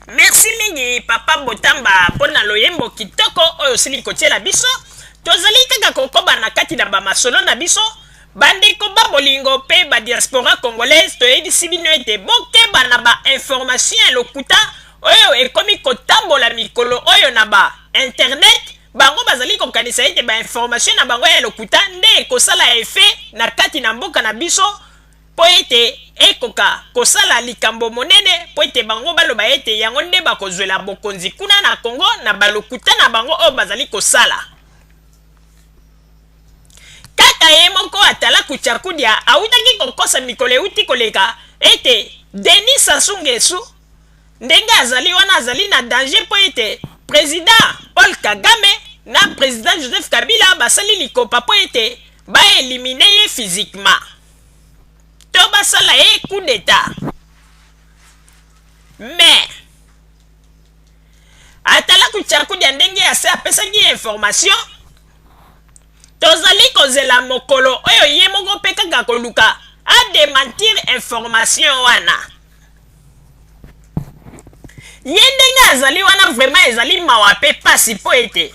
Merci mingi papa Botamba mpo na loyembo kitoko oyo osili kotiela biso. Tozali kaka kokoba na kati na bamasolo na biso. Bandeko ba bolingo mpe ba diaspora congolaise, toyebisi bino ete bokeba na ba information ya lokuta oyo ekomi kotambola mikolo oyo na ba internet. Bango bazali kokanisa ete ba information na bango ya lokuta nde ekosala effet na kati na mboka na biso mpo ete ekoka kosala likambo monene, mpo ete bango baloba ete yango nde bakozwela bokonzi kuna na Congo na balokuta na bango oyo bazali kosala. Kaka ye moko atalaku Ciakudia awutaki kokosa mikolo ewuti koleka ete Denis Sassou Nguesso ndenge azali wana azali na danger mpo ete President Paul Kagame na President Joseph Kabila basali likopa mpo ete ba eliminer ye physiquement to basala ye coup d'etat. Mais atalaku Ciakudia ndenge ase apesaki ye information, tozali kozela mokolo oyo ye moko mpe kaka koluka a dementir information wana. Ye ndenge azali wana vraiment ezali mawa mpe pasi mpo ete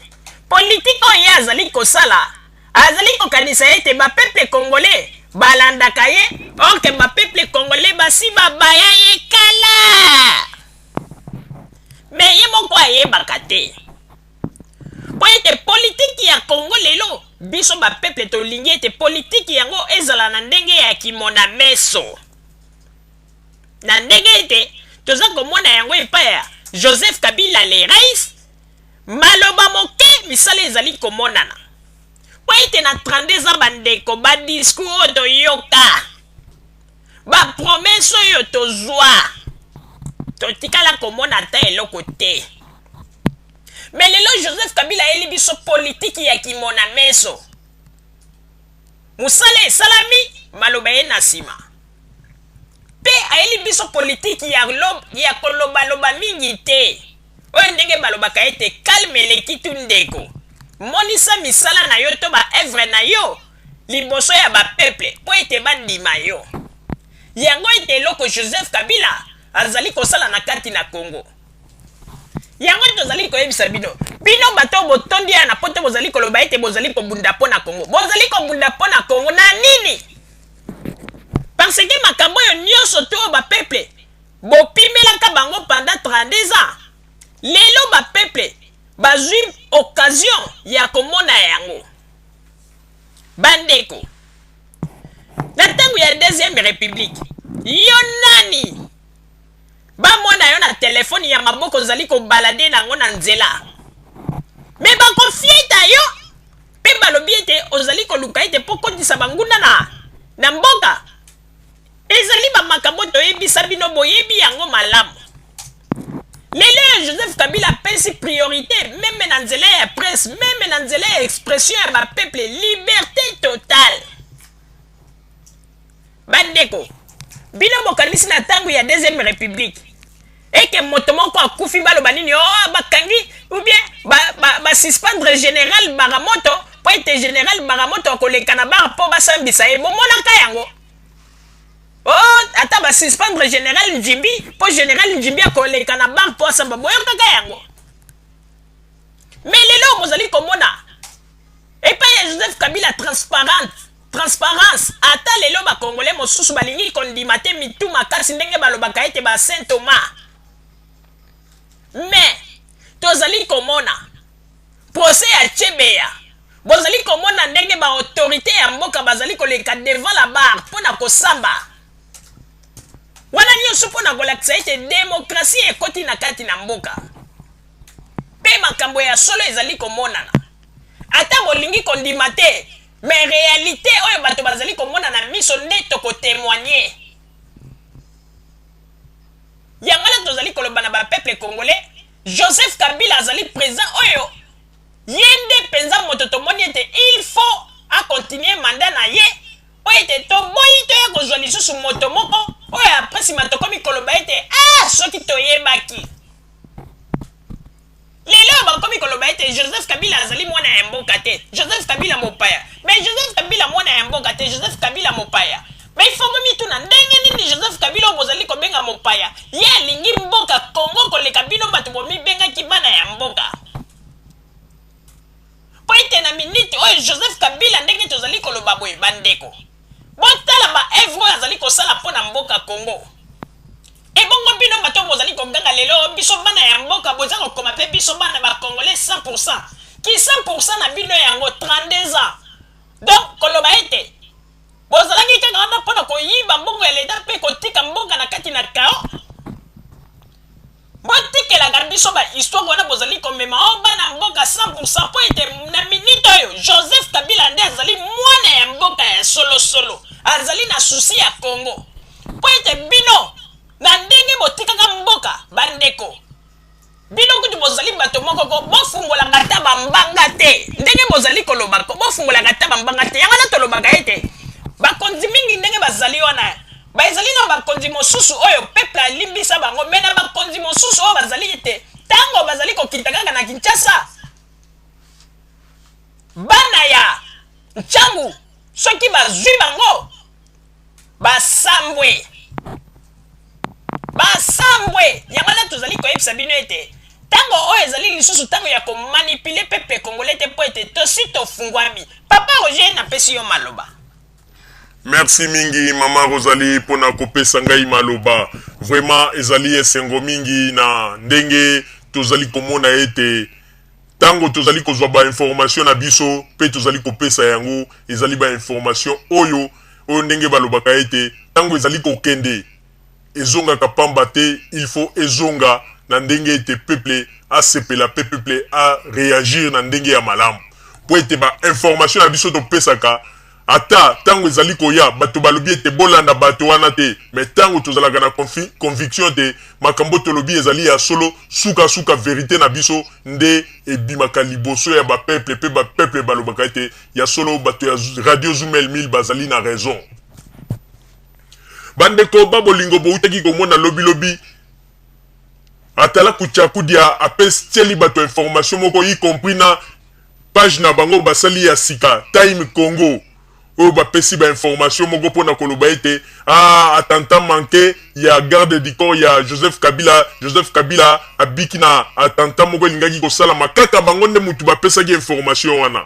politike oyo ye azali kosala, azali kokanisa ete ba peuple congolais balandaka ye, or que ba peuple congolais basi babaya ye kala. Mais ye moko ayebaka te mpo ete politiki ya Congo lelo, biso ba peuple tolingi ete politiki yango ezala na ndenge ya kimona meso, na ndenge ete toza komona yango epai ya Joseph Kabila le rais. Maloba moke, misala ezali komonana, mpo ete na 32 ans, bandeko, badiscours oyo toyoka, bapromesses oyo tozwa, totikala komona ata eloko te. Mais lelo Joseph Kabila ayeli biso politiki ya kimona meso, mosala esalami, maloba ye na nsima. Mpe ayeli biso politiki ya kolobaloba mingi te, oyo ndenge balobaka ete calme eleki tu. Ndeko, monisa misala na yo to baœuvres na yo liboso ya bapeuple mpo ete bandima yo. Yango ete eloko Joseph Kabila azali kosala na kati na Congo, yango tozali koyebisa bino. Bino bato botondi ya na poto, bozali koloba ete bozali kobunda mpo na Congo. Bozali kobunda mpo na Congo na nini? Parce que makambo oyo nyonso to oyo bapeuple bopimelaka bango pendant 32 ans, lelo bapeuple bazwi occasion ya komona yango. Bandeko, na ntango ya deuxième république, yo nani bamona yo na telefone ya maboko ozali kobalader nango na nzela? Mais bakofieta yo mpe balobi ete ozali koluka ete mpo kotisa banguna na mboka. Ezali bamakambo toyebisa bino, boyebi yango malamu. Lelo oyo Joseph Kabila apesi priorité même na nzela ya presse, même na nzela ya expression ya bapeuple, liberté totale. Bandeko, bino bokanisi na ntango ya deuxième république eke moto moko akufi, baloba nini? O oh, bakangi ou bien basuspendre ba, ba général Baramoto mpo ete général Baramoto akoleka na barre mpo basambisa ye. Bomonaka yango? Oh, ata basuspendre général Njimbi mpo général Njimbi akoleka na barre mpo asamba, boyokaka yango? Mais lelo bozali komona epai ya Joseph Kabila transparente, transparence. Ata lelo bakongole mosusu balingi kondima te, mitu makasi ndenge balobaka ete ba Saint Thomas. Mais tozali komona procès ya Chebeya, bozali komona ndenge baautorité ya mboka bazali koleka devant la barre mpo na kosamba wana nyonso, mpo na kolakisa ete démocratie ekoti na kati na mboka mpe makambo ya solo ezali komonana. Ata bolingi kondima te, mais réalité oyo bato bazali komona na miso nde tokotémoigner yango. Wana tozali koloba na bapeuple congolais, Joseph Kabila azali président oyo ye nde mpenza moto tomoni ete il faut acontinuer mandat na ye, po ete toboyi toya kozwa lisusu moto moko oyo après nsima tokomi koloba ete ah, soki toyebaki. Lelo oyo bakomi koloba ete Joseph Kabila azali mwana ya mboka te, Joseph Kabila mopaya. Mais Joseph Kabila mwana ya mboka te, Joseph Kabila mopaya, mais il faut bomituna ndenge nini Joseph Kabila oyo bozali kobenga mopaya, ye alingi mboka Congo koleka. boye, bandeko, botala ba œuvre oyo azali kosala mpo na mboka Congo. Ebongo bino bato bozali koganga lelo, biso bana ya mboka, boza kokoma mpe biso bana ba Congolais 100%, ki 100% na bino yango 32 ans. Donc koloba ete bozalaki kaka wana mpona koyiba mbongo ya leta mpe kotika mboka na kati na chaos. Botikelaka biso ba histoire wana bozali komema o bana mboka 100%, mpo ete na minute oyo Joseph Kabila nde azali mwana ya mboka ya solosolo, azali na souci ya Congo, mpo ete bino na ndenge botikaka mboka. Bandeko, bino kutu bozali bato moko ko bofungolaka ata bambanga te. Ndenge bozali koloba ko bofungolaka ata bambanga te, yango wana tolobaka ete bakonzi mingi ndenge bazali wana, baezali na bakonzi mosusu oyo peuple alimbisa bango, mais na bakonzi mosusu oyo bazali ete ntango bazali kokita kaka na Kinshasa, bana ya Ntangu soki bazwi bango, basambwe, basambwe. Yango wana tozali koyebisa bino ete ntango oyo ezali lisusu ntango ya komanipuler peuple congolais te, mpo ete tosi tofungwami. Papa Roger, napesi yo maloba. Merci mingi, mama Rosalie, mpona kopesa ngai maloba. Vraiment ezali esengo mingi na ndenge tozali komona ete ntango tozali kozwa bainformation na biso mpe tozali kopesa yango, ezali bainformation oyo ndenge balobaka ete ntango ezali kokende, ezongaka pamba te. Il faut ezonga na ndenge ete peuple asepela mpe peuple aréagir na ndenge ya malamu, mpo ete bainformation na biso topesaka, ata ntango ezali koya, bato balobi ete bolanda bato wana te, mais ntango tozalaka na conviction te makambo tolobi ezali ya solo, sukasuka vérité na biso nde ebimaka liboso ya bapeuple, mpe bapeuple balobaka ete ya solo bato ya Radio Zumel 1000 bazali na raison. Bandeko babolingo, boutaki komona lobilobi atala Kuchakudia apesieli bato information moko, y compris na page na bango basali ya sika, Time Congo, oyo bapesi bainformation moko mpona koloba ete attentat manqué ya garde du corps ya Joseph Kabila. Joseph Kabila abiki na attentat moko elingaki kosalama. Kaka bango nde mutu bapesaki information wana.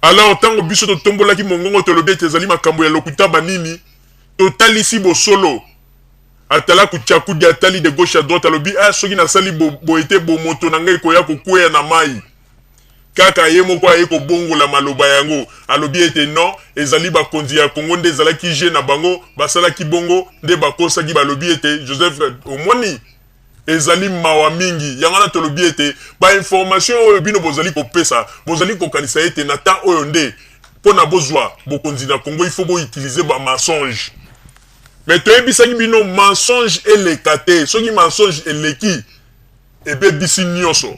Alors ntango biso totombolaki mongongo, tolobi ete ezali makambo ya lokuta, banini totalisi bosolo. Atala Kuchakudi, atali de gauche à droite, alobi: "Ah, soki nasali boye te, bomoto na ngai koya kokweya na mai." Kaka ye moko aye kobongola maloba yango, alobi ete non, ezali bakonzi ya Kongo nde ezalaki jeu na bango, basalaki bongo nde bakosaki, balobi ete Joseph. Omoni, ezali mawa mingi. Yango wana tolobi ete bainformation oyo bino bozali kopesa, bozali kokanisa ete na temps oyo nde mpo na bozwa bokonzi na Kongo, il faut boutiliser bamensonge. Mais toyebisaki bino, mensonge eleka te. Soki mensonge eleki, ebebisi nyonso.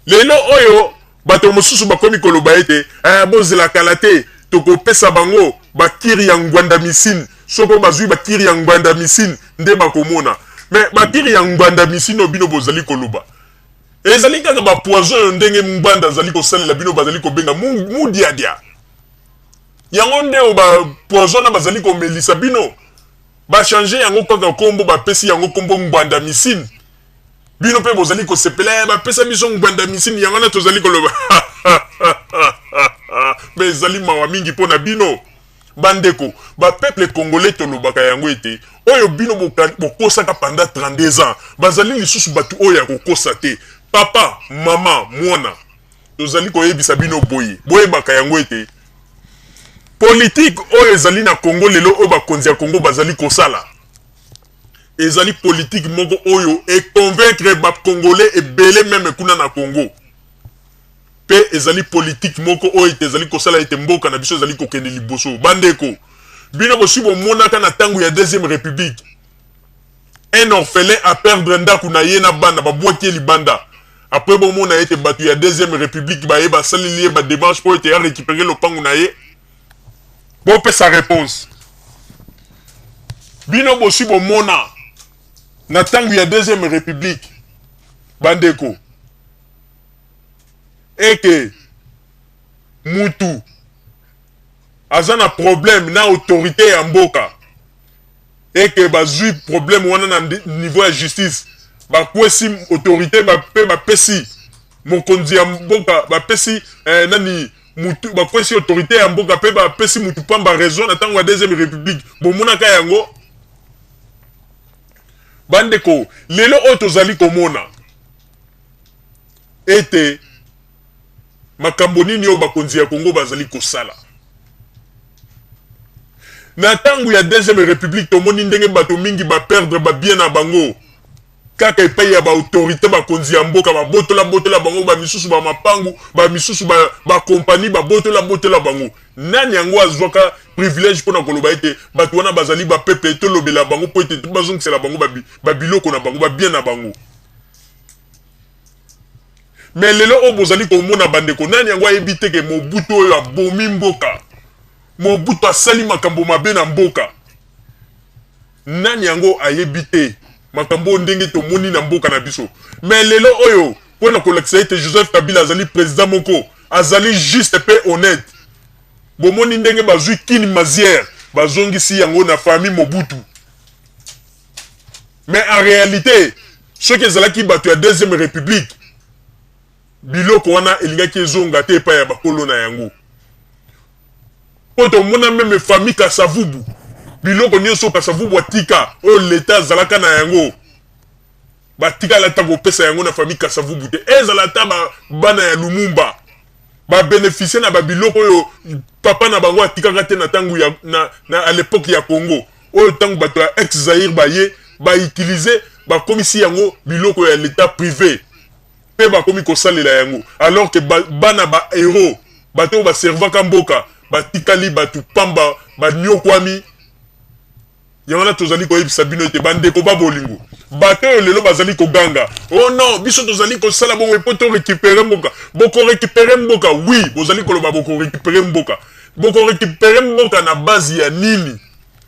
Lelo oyo bato mosusu bakomi koloba ete bozela kala te, tokopesa bango bakiri ya Ngwanda Misine. Soko bazwi bakiri ya Ngwanda Misine nde bakomona. Mais bakiri ya Ngwanda Misine oyo bino bozali koloba, ezali kaka bapoison oyo ndenge Ngbanda azali kosalela bino, bazali kobenga mudiadia. Yango nde oyo bapoison na bazali komelisa bino. Bachanger yango kaka nkombo, bapesi yango nkombo Ngbanda Misine. Bino mpe bozali kosepela, bapesa biso Ngbanda Misine. Yango wana tozali koloba, mais ezali mawa mingi mpo na bino bandeko bapeuple congolais. Tolobaka yango ete oyo bino bokosaka pendant 32 ans, bazali lisusu bato oyo ya kokosa te. Papa, mama, mwana, tozali koyebisa bino boye: boyebaka yango ete politike oyo ezali na Congo lelo, oyo bakonzi ya Congo bazali kosala, ezali politike moko oyo econvaincre bacongolais ebele même kuna na Congo, mpe ezali politike moko oyo ete ezali kosala ete mboka na biso ezali kokende liboso. Bandeko, bino bosi bomonaka na ntango ya Deuxième République, un orphelin aperdre ndako na ye na bana, babwaki ye libanda. Après bomona ete bato ya Deuxième République baye, basaleli ye badémarche mpo ete arécupérer lopango na ye? Bopesa réponse. Bino bosi bomona na ntango ya Deuxième République, bandeko, eke mutu aza na problème na autorité ya mboka, eke bazwi problème wana na niveau ya justice, bakwesi autorité mpe bapesi mokonzi ya mboka, bapesi nani, mutu bakwesi autorité ya mboka mpe bapesi mutu pamba raison na ntango ya Deuxième République? Bomonaka yango, bandeko. Lelo oyo tozali komona ete makambo nini oyo bakonzi ya Kongo bazali kosala na ntango ya Deuxième République? Tomoni ndenge bato mingi baperdre babiens na bango kaka epai ya baautorité, bakonzi ya mboka babotola botola bango, bamisusu bamapangu, bamisusu bakompani babotola botola bango. Nani yango azwaka privilège mpona koloba ete bato wana bazali bapeuple, tolobela bango mpo ete bazongisela bango babiloko na bango, babiens na bango? Mais lelo oyo bozali komona, bandeko, nani yango ayebi te ke Mobutu oyo abomi mboka, Mobutu asali makambo mabe na mboka? Nani yango ayebi te makambo oyo ndenge tomoni na mboka na biso? Mais lelo oyo, mpona kolakisa ete Joseph Kabila azali président moko azali juste mpe honnête, bomoni ndenge bazwi Kin Mazière, bazongisi yango na famille Mobutu. Mais en réalité, soki ezalaki bato ya Deuxième République, biloko wana elingaki ezonga te epai ya bakolo na yango. Mpo tomona même famille Kasavubu, biloko nyonso Kasavubu atika, oyo leta azalaka na yango, batikala ata kopesa yango na famille Kasavubu te. Ezala ata bana ya Lumumba babénéficie na babiloko oyo papa na bango atikaka te na ntango ya na à l'époque ya Congo oyo. Ntango bato ya ex Zaire baye bautiliser, bakomisi yango biloko ya leta privé mpe bakomi kosalela yango, alors que bana ba héros, bato oyo baservaka mboka, batikali bato pamba, banyokwami. Yango wana tozali koyebisa bino ete, bandeko ba bolingo, bato oyo lelo bazali koganga: "Oh non, biso tozali kosala bongo mpo torécupérer mboka." Bokorécupérer mboka, oui, bozali koloba bokorécupérer mboka. Bokorécupérer mboka na base ya nini?